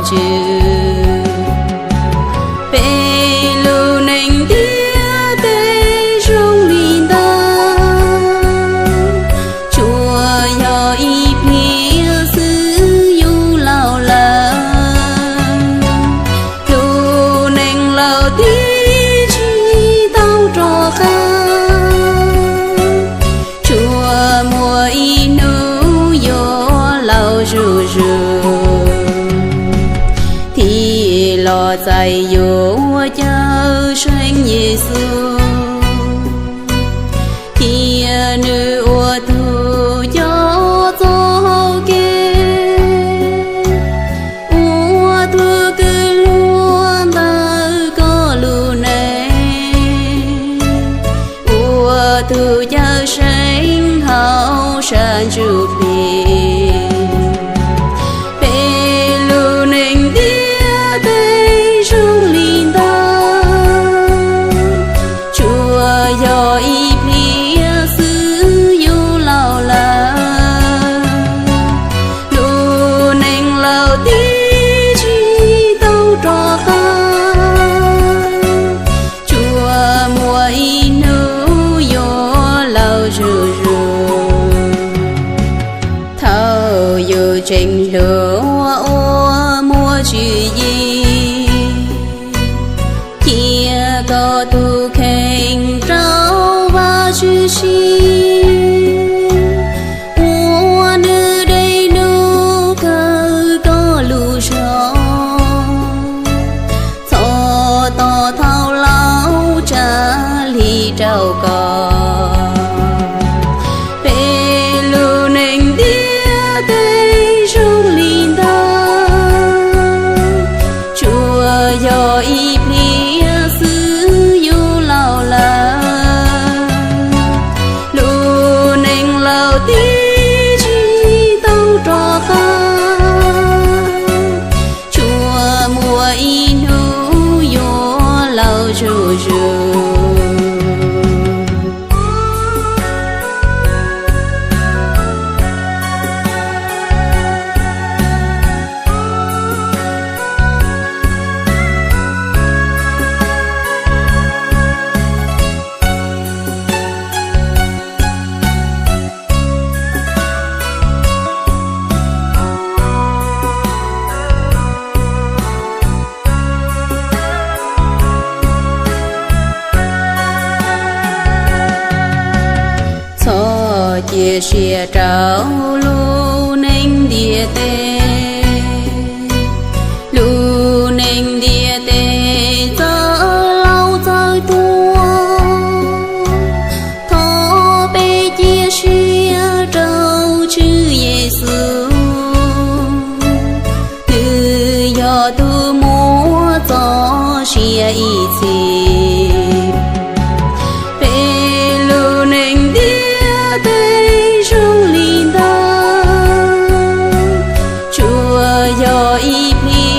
tswv. Peb lub neej ntiaj teb zoo li ntawd, tsuas yog ib pliag xwb yus laus lawm. Lub neej laus tib tsis tau rov qab, tsuas muaj ib hnub yuav laus zuj zus, thiaj los txais yuav Cawmseej Yexus, cia nws ua tug coj txoj hau kev, ua tug kws hlub ntawm koj lub neej, ua tug Cawmseej hauv sab ntsuj plig. Peb lub neej ntiaj teb zoo li ntawd, tsuas yog ib pliag xwb yus laus lawm. Lub neej laus tib tsis tau rov qab, tsuas muaj ib hnub yuav laus zuj zus. Thaum yus tseem hluas ua muaj tswv yim, cia koj tus kheej rau Vajtswv siv, ua nws dej num kawm koj lub zog, txhob tos thaum laus tsa hli rau koj. Peb lub neej ntiaj teb zoo li ntawd, tsuas yog ib pliag xwb yus laus lawm. Lub neej laus tib tsis tau rov qab, tsuas muaj ib hnub yuav laus zuj zus. Txhob cia siab rau lub neej ntiaj teb, lub neej ntiaj teb txawj laus txawj tuag. Thov peb cia siab rau Tswv Yexus, nws yog tus muaj txoj sia ib txhis. Peb lub neej ntiaj teb zoo li ntawd, tsuas yog ib pliag